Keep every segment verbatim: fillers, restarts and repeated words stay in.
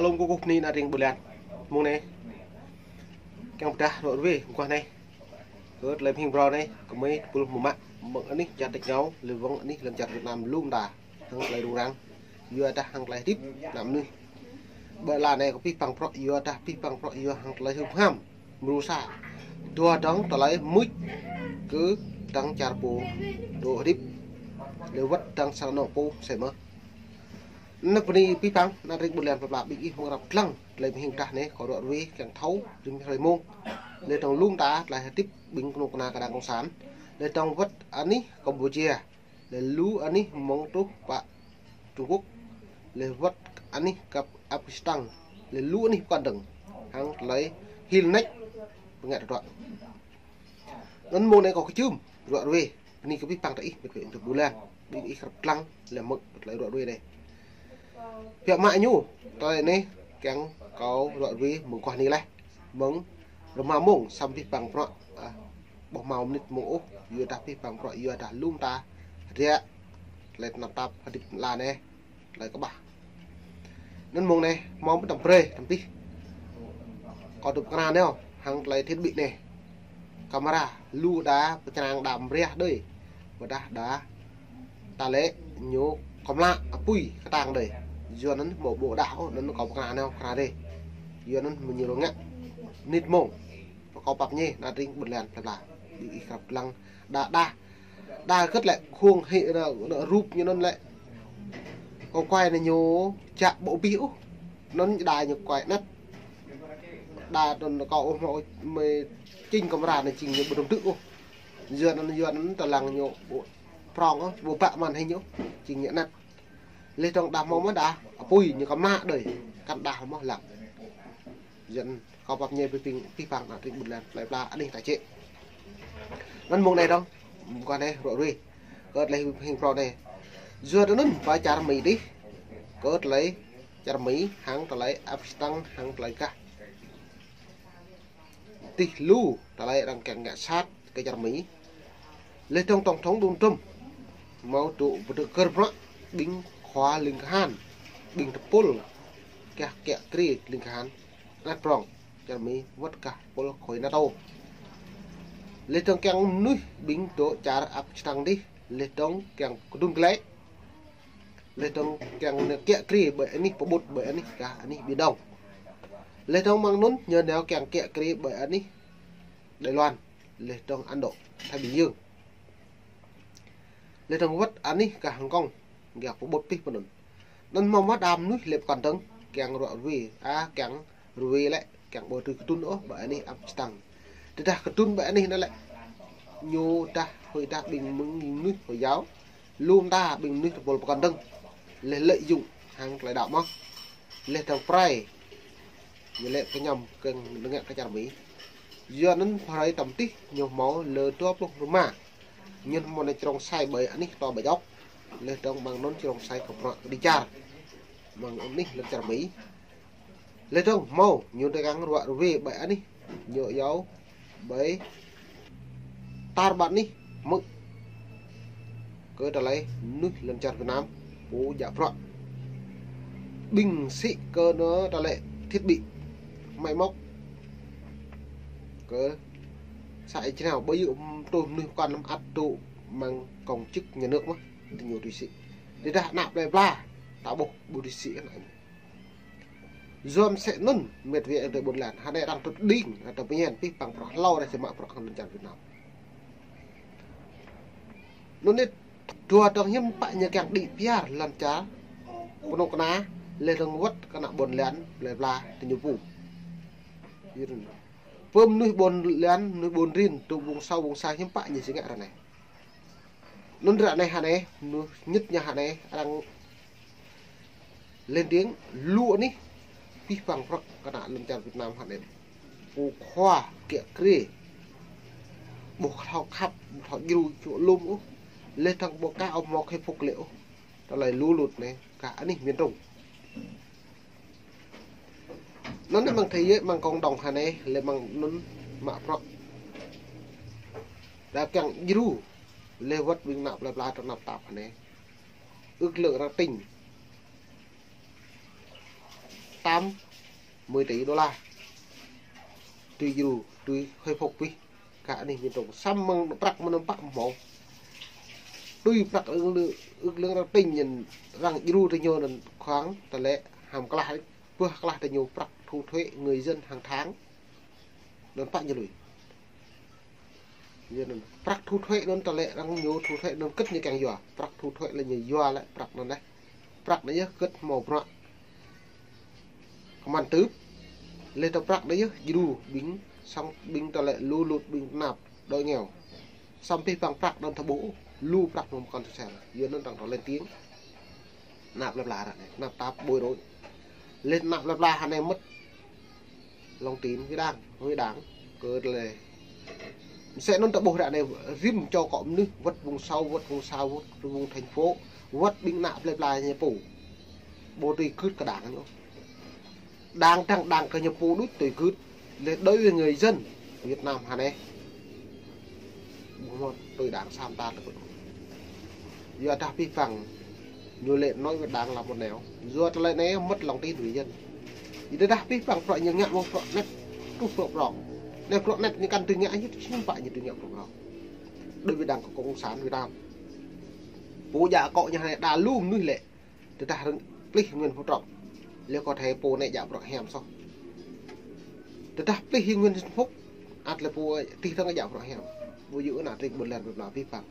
Alum kơkuh bơni ană tring ƀôn lan. Mông anai kiăng pơdah ră ruai mơguah anai. Kơ tơlơi pơhing phrâo anai, kơ mơi tơpul mơ̆ng mă, mơ̆ng anih čar tač rơngiao, lĕ wơ̆ng anih lŏn čar Việt Nam lŏm ta, hăng tơlơi rŭng răng, yua dah hăng tơlơi hơdip ană mơnuih. Ƀơi lŏn anai kơ pih păng prŏ, yua dah pih păng prŏ, yua hăng tơlơi hưp ham mrô sa. Dua dơ̆ng tơlơi mŭč kơ dơ̆ng čar pô dŏ hơdip, lĕ wơ̆t dơ̆ng sang anŏ pô sĕ mơ̆. Anŭn bơni pih păng ană tring ƀôn lan plơi pla ƀing ih mơ̆ng răp lăng tơlơi pơhing pơdah anai kâo ră ruai kiăng thâo rĭm hrơi mông. Lĕ dơ̆ng lŏm ta tơlơi hơdip ƀing kơnuk kơna kơđang cộng sản. Lĕ dơ̆ng wơ̆t anih Campuchia. Lĕ lu anih mơ̆ng truh pơ Trung Quốc. Lĕ wơ̆t anih kơ Afghanistan. Lĕ lu anih pơkŏn dơ̆ng hăng tơlơi hil nač pơngă tơdruă. Anŭn mông anai kâo kơčưm ră ruai bơni kơ pih păng ta ih, mĕt wa ƀôn lan, ƀing ih răp lăng lĕ mơ̆ng tơlơi ră ruai anai. Biă mă ñu tơlơi anai kiăng kâo ră ruai mơguah anai laih. Mơ̆ng rơma mông samơ̆ pih păng prŏ, ah, ƀu hmâo mơnit mông ôh, yua dah pih păng prŏ, yua dah lŏm ta ră tơlơi tơnap tap hơdip lŏn anai, tơlơi kơƀah. Anŭn mông anai hmâo mơ̆n tăm brơi tăm tih. Kâo dŏ pơkra nao hăng tơlơi thiết bị anai. Camera lu đa pơčrang đa mriah đơi. Ƀôdah đa ta lĕ ñu kơmlă apui kơtang đơi. Yua anŭn ƀu ƀôdah ôh, anŭn kâo pơkra nao pơkra đơi. Yua anŭn mơ̆ ñu rơngă mơnit mông. Kâo pap ñe ană tring ƀôn lan plơi pla, ƀing ih răp lăng. Đa đa đa kơ̆t lĕ khung hĭ anŭn, anŭn rup ñu anŭn lĕ. Kâo kuai anŭn ñu čă ƀu abih ôh. Anŭn đa ñu kuai anet. Đa anŭn kâo ôh mơ̆ mơi čing camera anŭn čing ñu ƀu dŏm tŭ ôh. Yua anŭn, yua anŭn tơlăng ñu ƀu prŏng ôh, ƀu ƀă màn hình ôh, čing ñu anet. Lĕ dơ̆ng đa hmâo mơ̆n đa apui ñu kơmlă đơi, kăn đa hmâo lăng. Yua anŭn kâo pap ñe pih păng, pih păng ană tring ƀôn lan plơi pla anih ta čĕ. Anŭn mông anai dơ̆ng, mơguah anai ră ruai kơ tơlơi pơhing phrâo anai. Yua anŭn pơ čar Mi dih, kơ tơlơi čar Mi hăng tơlơi Afghanistan hăng tơlơi gah. Dih lu tơlơi arăng kiăng ngă sat kơ čar Mi. Lĕ dơ̆ng tổng thống Donald Trump hmâo dŏ pơdơ̆ kơr bruă ƀing khua ling kahan, ƀing tơpul gah kiă kriê ling kahan anet prŏng čar Mi wơ̆t gah tơpul khối NATO. Lĕ dơ̆ng kiăng mơnuih ƀing dŏ čar Afghanistan dih, lĕ dơ̆ng kiăng kơdŭn glaĭ. Lĕ dơ̆ng kiăng nao kiă kriê ƀơi anih pơƀut ƀơi anih gah anih Biển Đông. Lĕ dơ̆ng mơ̆ng anŭn ñu nao kiăng kiă kriê ƀơi anih Đài Loan. Lĕ dơ̆ng Ấn Độ, Thái Bình Dương. Lĕ dơ̆ng wơ̆t anih gah Hồng Kông, gah pơƀut pih pơ anŭn. Anŭn hmâo mơ̆n đa mơnuih lĕ pơkŏn dơ̆ng kiăng ră ruai, a, kiăng ră ruai lĕ kiăng ƀu dưi kơdŭn ôh ƀơi anih Afghanistan. Tơdah kơdŭn ƀơi anih anŭn lĕ ñu dah huĭ dah ƀing mơ̆ng mơnuih Hồi giáo. Lŏm ta ƀing mơnuih tơpul pơkŏn dơ̆ng. Lĕ lợi dụng hăng tơlơi đaŏ mơ̆n. Lĕ dơ̆ng prai ñu lĕ kơñăm kơ̆ng nơngă kơ čar Mi. Yua anŭn prai tăm tih ñu hmâo lơ dua pluh rơma. Ñu hmâo anai črông sai ƀơi anih Tòa Bạch Ốc. Lĕ dơ̆ng mơ̆ng anŭn črông sai kơ prăk kơđi čar. Mơ̆ng anih lŏn čar Mi. Lĕ dơ̆ng hmâo ñu tơkăng ră ruai ƀơi anih ñu iâu ƀơi tar ƀar anih mơ̆ kơ tơlơi mơnuih lŏn čar Việt Nam pô djă bruă. Ƀing sĭ kơ anŭn tơlơi thiết bị, máy móc kơ sa ai črao ƀơi yơh tơl mơnuih pơkŏn năm ăt dŏ mơ̆ng công chức nhà nước mơ̆n, tơ ñu tui sĭ. Tơdah ană plơi pla ta ƀuh ƀu tui sĭ kơ ană ñu. Yua mơ̆ sĕ anŭn mĕt wa ơi ƀôn lan, hơnai arăng tŭt đing, arăng tŭt pơñen, pih păng prăk hlâo arăng či mă prăk hăng lŏn čar Việt Nam. Anŭn anai dua dơ̆ng hiư̆m pă ñu kiăng đĭ piar lŏn čar kơnuk kơna, lĕ dơ̆ng wơ̆t kơ ană ƀôn lan plơi pla tơ ñu pô. Pơ mơnuih ƀôn lan, mơnuih ƀôn rin, tŭ ƀôn sang ƀôn sang hiư̆m pă ñu či ngă ră anai. Anŭn ră anai hơnai, mơnuih ñit ñu hơnai, arăng lên tiếng lu anih pih păng prăk kơ ană lŏn čar Việt Nam hơnai. Pô khua kiă kriê. Ƀu thâo khăp, ƀu thâo djru čuă lŏm ôh. Lĕ dơ̆ng ƀu kah ôh hmâo khơi phuh lĕ ôh. Tơlơi lu lŭt anai, gah anih miền Trung. Anŭn anai mơ̆ng thế giới, mơ̆ng cộng đồng hơnai, lĕ mơ̆ng anŭn mă prăk. Đa kiăng djru, lĕ wơ̆t ƀing ană plơi pla tơ anăp tap hơnai. Ước lượng arăng tính. tám mươi tỷ đô la. Tui djru, tui hơi phục bih. Kơ anih miền Trung. Samơ̆ prăk mơnăm pă mơ̆. Tui prăk ư-, ư-, ư-, lương răng tĭng nhân răng djru tơ ñu năn khoang tơlĕ hăm klah, pơh klah tơ ñu prăk thu thuế người dân hàng tháng. Năn pă ñu lui. Yua năn prăk thu thuế năn tơlĕ răng ñu thu thuế năn kơ̆t ñu kiăng yua. Prăk thu thuế lĕ ñu yua lĕ prăk năn lĕ. Prăk năn yơh kơ̆t mâo prăk. Kơman tưp. Lĕ tơ prăk năn yơh djru ƀing sang ƀing tơlĕ lu lut ƀing tơnap đôi nghèo. Samơ̆ pih păng prăk năn tơ ƀuh lu prăk mơ̆ kăn tơsel. Yua năn tăng tơ lên tiếng. Năp lăp la ră anai, năp tap bôi rôi. Lĕ năp lăp la hă anai mơ̆t lòng tin với Đảng, với Đảng. Kơ lĕ mơsĕ năn tơ ƀuh ră anai rĭm čô kơ mơnuih, wăt vùng sâu, wăt vùng xa, wăt vùng thành phố, wăt ƀing năp lăp la ñu pô. Ƀu tui gưt kơ Đảng ñu. Đảng tăng Đảng kơ ñu pô đôč tui gưt. Lĕ đối với người dân Việt Nam hă anai. Ƀu mơ̆t tui Đảng sam ta tơ ƀuh. Yua dah pih păng ñu lĕ nói với Đảng là một nẻo. Yua tơlơi anai mơ̆t lòng tin người dân. Yua dah pih păng prăk ñu ngă mơ̆ prăk net, truh prăk prăk. Net prăk net ñu kăn tui ngă ñu tui sĭm pă ñu tui ngă prăk prăk. Đối với Đảng Cộng sản Việt Nam. Pô djă kơ ñu hă anai đa lu mơnuih lĕ. Tơdah răng plih Nguyễn Phú Trọng, lĕ có thể pô anai djă prăk hiam soh. Tơdah plih Nguyễn Xuân Phúc, ăt lĕ pô tih răng djă prăk hiam. Ƀu djơ̆ nă trik ƀôn lan ƀơi pla pih păng.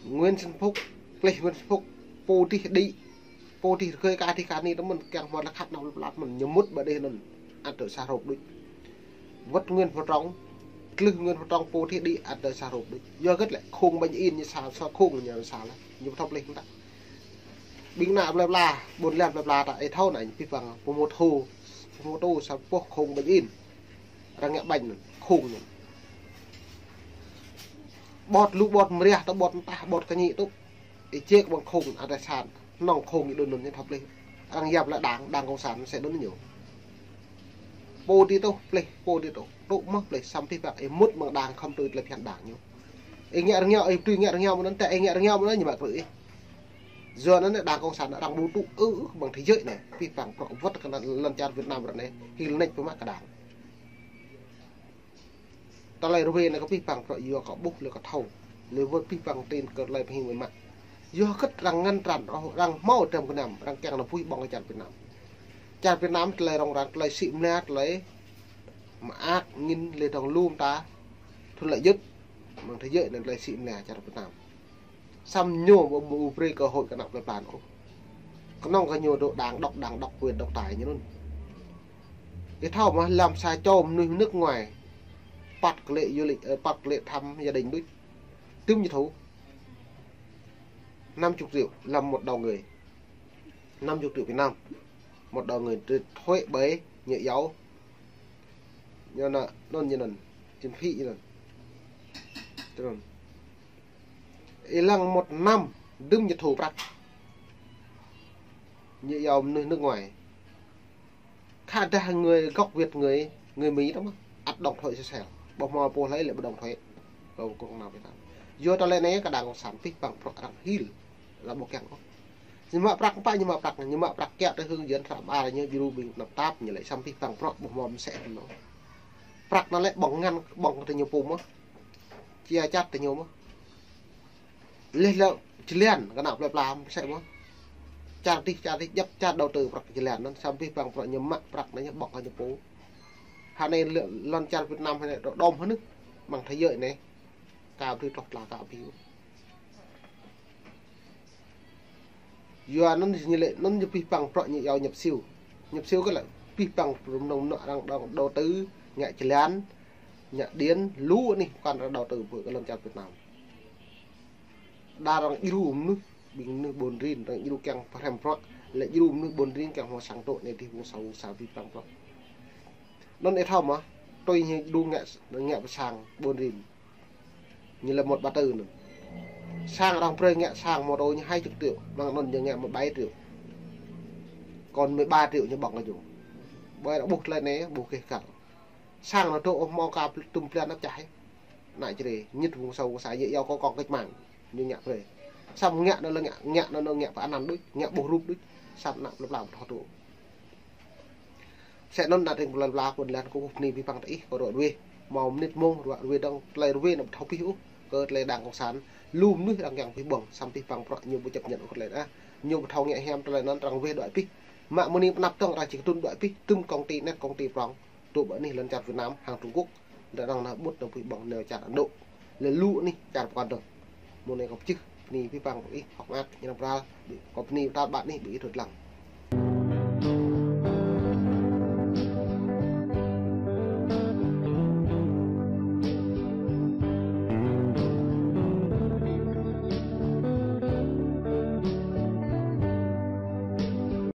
Nguyễn Xuân Phúc, plih Nguyễn Xuân Phúc, pô tih đĭ, pô tih rơgơi ka tih ka ni tơ mơ̆n kiăng hmâo lă khăp năp lăp la mơ̆n ñu mŭt ƀơi đih năn ăt tơ sa rôp đôč. Wăt Nguyễn Phú Trọng, tlưh Nguyễn Phú Trọng pô tih đĭ ăt tơ sa rôp đôč. Yua gơ̆t lĕ khung ƀañ in ñu sa, sa khung ñu sa lĕ. Ñu thâo plih mơ̆n ta. Ƀing nă plơi pla, ƀôn lan plơi pla ta, ih thâo nă, pih păng, pơmô thô, pơmô tô, sa pôh khung ƀañ in. Răng ngă ƀañ năn, khung năn. Ƀot lu ƀot mriah tơ ƀot mtah, ƀot kơñĭ tŭ. Ih ček ƀăng khung, ăt tơ san, nŏng khung ñu đun năn ñu thâo plih. Răng yap lĕ Đảng, Đảng Cộng sản mơsĕ đun ñu. Pô tih tŭ plih, pô tih tŭ, tŭ mơ̆ plih, samơ̆ pih păng, ih mŭt mơ̆ng Đảng khŏm tui tơlơi phiăn Đảng ñu. Ih ngă rơngiao, ih tui ngă rơngiao mơ̆n năn, tơ ih ngă rơngiao mơ̆n năn ñu mă krư̆ ih. Yua năn Đảng Cộng sản năn arăng ƀu tŭ ư ư mơ̆ng thế giới anai, pih păng prăk wăt kơ lŏn čar Việt Nam ră anai, hil nač pơmă kơ Đảng. Tơlơi rơwe anai kơ pih păng prăk yua kơ ƀuh lĕ kơ thâo. Lĕ wơ̆t pih păng tin kơ tơlơi pơhing mơ̆ mă. Yua gơ̆t răng ngăn trăn, ôh, răng hmâo tơm kơnăm, răng kiăng nă pui ƀơ̆ng kơ čar Việt Nam. Čar Việt Nam tơlơi rong răng, tơlơi sĭ mlĕ, tơlơi mơak ngĭn lĕ dong lum ta. Thuận lợi nhất. Mơ̆ng thế giới anai tơlơi sĭ mlĕ čar Việt Nam. Samơ̆ ñu ƀu, ƀu brơi cơ hội kơ năp lăp la ôh. Kơnơ̆ng kơ ñu dŏ Đảng độc, Đảng độc quyền độc tài ñu năn. Ih thâo mơ̆ lăm sa čô mơnuih nước ngoài. Păt kơ lĕ du lịch, ơ, păt kơ lĕ thăm gia đình đôč. Tơm ñu thâo. Năm chục triệu lăm một đầu người. Năm chục triệu Việt Nam. Một đầu người tơ thuế ƀơi ñu yua. Ñu nă, năn ñu năn. Chính phủ ñu năn. Tơ năn. Ih lăng một năm, dŭm ñu thâo prăk. Ñu yua mơnuih nước ngoài. Khă dah người gốc Việt, người, người Mỹ đó mơ̆. Ăt đóng thuế sơ sel. Ƀu hmâo pô hlơi lĕ ƀu đóng thuế. Ƀu kơ nao Việt Nam. Yua tơlơi anai kơ Đảng Cộng sản pih păng prăk răng hil. Lă ƀu kiăng ôh. Ñu mă prăk pă, ñu mă prăk, ñu mă prăk kiăo tơ hưng dưn săp ar ñu djru ƀing năp tap ñu lĕ samơ̆ pih păng prăk ƀu hmâo mơsĕ năn. Prăk năn lĕ ƀơ̆ng ngăn, ƀơ̆ng kơ tơ ñu pô mơ̆. Chia chặt tơ ñu mơ̆. Lĕ lĕ jơlan kơ năp lăp la mơsĕ mơ̆. Čar tih, čar tih, djăp čar đầu tư prăk jơlan năn, samơ̆ pih păng prăk ñu mă prăk năn ñu ƀơ̆ng kơ ñu pô. Hă anai lĕ lŏn čar Việt Nam hă anai đom hă nưh. Mơ̆ng thế giới anai. Ka bri tloh tla ka bri. Yua năn ñu lĕ, năn ñu pih păng prăk ñu yua nhập siêu. Nhập siêu kơ lĕ pih păng prăk mơnơ̆ng mơnă răng đầu tư, ngă jơlan, ngă điện, lu anih pơkăn răng đầu tư ƀơi kơ lŏn čar Việt Nam. Đa răng djru mơnuih, ƀing mơnuih ƀôn rin, răng djru kiăng pơhrăm prăk, lĕ djru mơnuih ƀôn rin kiăng hmâo sang tŏ anai tih vùng sâu, vùng xa pih păng prăk. Năn ih thâo mơ̆, tui ñu djru ngă, ngă pơ sang ƀôn rin. Ñu lĕ một ba tư năn. Sang arăng brơi ngă sang mô tô ñu hai chục triệu, mơ̆ng năn ñu ngă mười bảy triệu. Còn mười ba triệu ñu ƀơ̆ng kơ ñu. Ƀơi arăng ƀuh tơlơi anai, ƀuh keh kăl. Sang năn tơ ôh hmâo ka tŭm blan năp čah. Nă čre, ñit vùng sâu vùng xa ñu yua kơ kong kĕč mang. Ñu ngă brơi. Samơ̆ ngă năn lĕ ngă, ngă năn ngă pơ anăn đôč, ngă ƀuh rup đôč. Samơ̆ năp lăp la ƀu thâo tŭ. Sĕ anŭn ană tring pơlai pla kơ ƀôn lan kâo kơkuh bơni abih bang tơ ih kơ ră ruai. Hmâo mơnit mông ră ruai dơ̆ng tơlơi ruai anŭn pơthâo abih ôh kơ tơlơi Đảng Cộng sản. Lu mơnuih arăng kiăng abih ƀơ̆ng, samơ̆ abih bang prăk ñu ƀu chấp nhận kơ tơlơi anŭn. Ñu pơthâo ngă hiam tơlơi anŭn arăng weh đuaĭ abih. Mă mơni pơnăp tŏng arăng či kơtưn đuaĭ abih, tŭm công ty net công ty prong. Tŭ ƀơi anih lŏn čar Việt Nam hăng Trung Quốc. Lŏn arăng anŭn ƀut anŭn abih ƀơ̆ng nao čar Ấn Độ. Lĕ lu anih čar pơkŏn dơ̆ng. Mơ̆ng anai kâo pơčeh bơni abih bang ih hŏk mơak, ñu arăng pral, kâo bơni pơtăl ƀă anih ƀing ih rơ̆t lăng.